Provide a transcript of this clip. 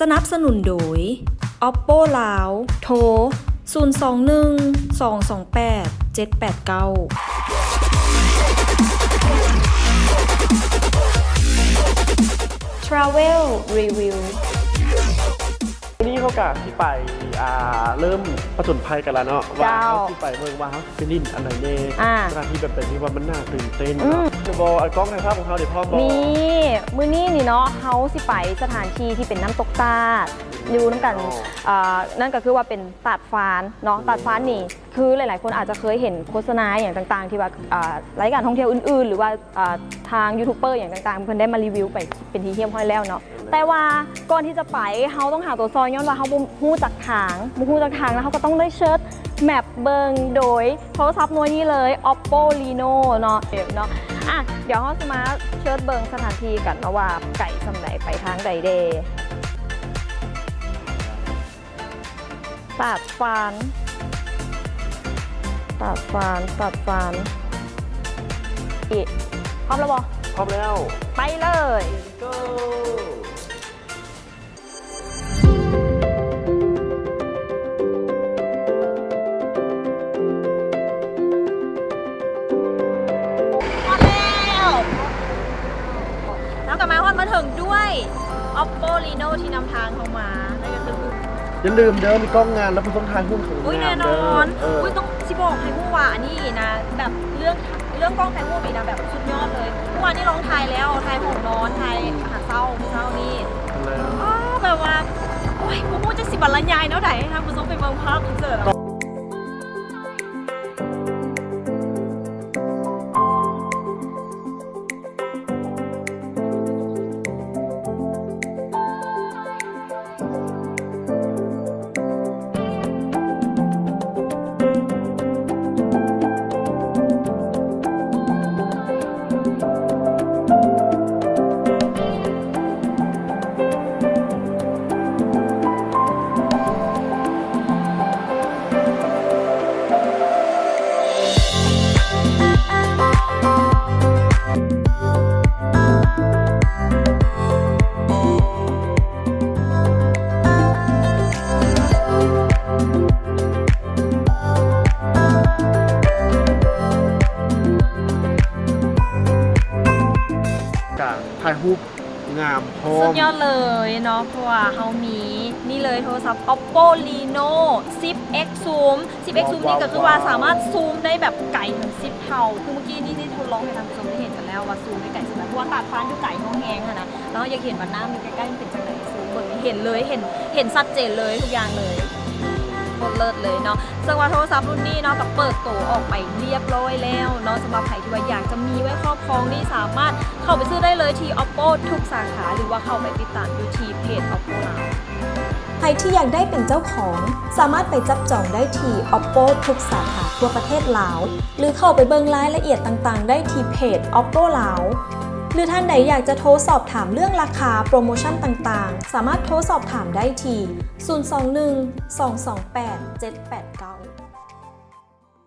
ສະໜັບສະໜູນໂດຍ Oppo ລາວ ໂທ ສູນສອງໜຶ່ງ ສອງສອງແປດ ເຈັດແປດເກົ້າ. Travel Review ມື້ນີ້ເຮົາກະຊິໄປ ອ່າ ເລີ່ມຜະຈົນໄພກັນລະເນາະ ວ່າ ເຈົ້າ ເຮົາຊິໄປເບິ່ງວ່າເຮົາຊິໄປຫຼິ້ນອັນໃດແດ່ ອ່າ ສະຖານທີ່ແບບໃດທີ່ວ່າມັນໜ້າຕື່ນເຕັ້ນເນາະ ອືມ ແລ້ວບໍ່ ໄອ້ກ້ອງຖ່າຍພາບຂອງເຮົາເດ ພ້ອມບໍ່? ມີ ມື້ນີ້ນີ້ເນາະ ເຮົາຊິໄປສະຖານທີ່ທີ່ເປັນນ້ຳຕົກຕາດ ຢູ່ນຳກັນ ອໍ ອ່າ ນັ້ນກໍຄືວ່າເປັນຕາດຟານເນາະ ອືມ ຕາດຟານນີ້ ຄືຫຼາຍໆຄົນອາດຈະເຄີຍເຫັນໂຄສະນາຫຍັງຕ່າງໆ ທີ່ວ່າ ອ່າ ລາຍການທ່ອງທ່ຽວອື່ນໆ ຫຼືວ່າ ອ່າ ທາງຢູທູບເບີຫຍັງຕ່າງໆ ເພິ່ນໄດ້ມາຣີວິວໄປເປັນທີ່ຮຽບຮ້ອຍແລ້ວເນາະ ແຕ່ວ່າກ່ອນທີ່ຈະໄປ ເຮົາຕ້ອງຫາຕົວຊ່ອຍ ຍ້ອນວ່າເຮົາບໍ່ຮູ້ຈັກທາງ ບໍ່ຮູ້ຈັກທາງ ແລ້ວເຮົາກໍຕ້ອງໄດ້ເສີດແມັບເບິ່ງໂດຍໂທລະສັບໜ່ວຍນີ້ເລີຍ Oppo Reno ເນາະ ເນາະ ອ່ະ ດຽວເຮົາຊິມາເສີດເບິ່ງສະຖານທີ່ກັນເນາະ ວ່າໄກສ່ຳໃດ ໄປທາງໃດແດ່. ຕາດຟານ ຕາດຟານ ຕາດຟານ ອີ ພ້ອມແລ້ວບໍ່? ພ້ອມແລ້ວ ໄປເລີຍ Go ຮອດແລ້ວ ເຮົາກໍມາຮອດມາເຖິງດ້ວຍ Oppo Reno ທີ່ນຳທາງເຮົາມາ ນັ້ນກໍຄື ຢ່າລືມເດີ ມີກ້ອງງາມ ແລ້ວເພິ່ນຕ້ອງຖ່າຍຮູບ ໂອ້ຍ ງາມເດີ ແນ່ນອນ ເອີ ໂອ້ຍ ຕ້ອງຊິບອກໃຫ້ຮູ້ວ່າອັນນີ້ນະ ແບບເລື່ອງ ເລື່ອງກ້ອງຖ່າຍຮູບນີ້ນະ ແບບສຸດຍອດເລີຍ ເມື່ອວານນີ້ລອງຖ່າຍແລ້ວ ຖ່າຍຫ້ອງນອນ ຖ່າຍ ອືມ ຫາເຊົ້າ ມື້ເຊົ້ານີ້ ແລ້ວ ອໍ ແບບວ່າ ໂອ້ຍ ບໍ່ຮູ້ຈັກຊິບັນລະຍາຍແນວໃດ ທ່ານຜູ້ຊົມໄປເບິ່ງພາບ ເຊີນ ການຖ່າຍຮູບງາມພ້ອມ ສຸດຍອດເລີຍເນາະ ເພາະວ່າເຮົາມີນີ້ເລີຍ ໂທລະສັບ Oppo Reno ສິບ X Zoom ສິບ X Zoom ນີ້ກໍຄືວ່າສາມາດຊູມໄດ້ແບບໄກເຖິງສິບເທົ່າ ຄືເມື່ອກີ້ນີ້ໄດ້ທົດລອງໃຫ້ທ່ານຜູ້ຊົມໄດ້ເຫັນກັນແລ້ວວ່າຊູມໄດ້ໄກສ່ຳໃດ ເພາະວ່າຕາດຟານຢູ່ໄກແຮງຫັ້ນນະ ແລ້ວເຮົາຢາກເຫັນວ່ານ້ຳຢູ່ໃກ້ໆມັນເປັນຈັ່ງໃດ ຊູມເບິ່ງເຫັນເລີຍ ເຫັນ ເຫັນຊັດເຈນເລີຍ ທຸກຢ່າງເລີຍ ໂຄດເລີດເລີຍເນາະ. ເຊິ່ງວ່າໂທລະສັບລຸ້ນນີ້ເນາະ ກໍເປີດໂຕອອກໄປລຽບຮ້ອຍແລ້ວເນາະ ສຳລັບໃຜທີ່ວ່າຢາກຈະມີໄວ້ຄອບຄອງນີ້ ສາມາດເຂົ້າໄປຊື້ໄດ້ເລີຍທີ່ Oppo ທຸກສາຂາ ຫຼືວ່າເຂົ້າໄປຕິດຕາມຢູ່ທີ່ເພຈ Oppo ລາວ. ໃຜທີ່ຢາກໄດ້ເປັນເຈົ້າຂອງ ສາມາດໄປຈັບຈອງໄດ້ທີ່ Oppo ທຸກສາຂາທົ່ວປະເທດລາວ ຫຼືເຂົ້າໄປເບິ່ງລາຍລະອຽດຕ່າງໆໄດ້ທີ່ເພຈ Oppo ລາວ ຫຼືທ່ານໃດຢາກຈະໂທສອບຖາມເລື່ອງລາຄາ ໂປຣໂມຊັນຕ່າງໆ ສາມາດໂທສອບຖາມໄດ້ທີ່ ສູນສອງໜຶ່ງ ສອງສອງແປດ ເຈັດແປດເກົ້າ.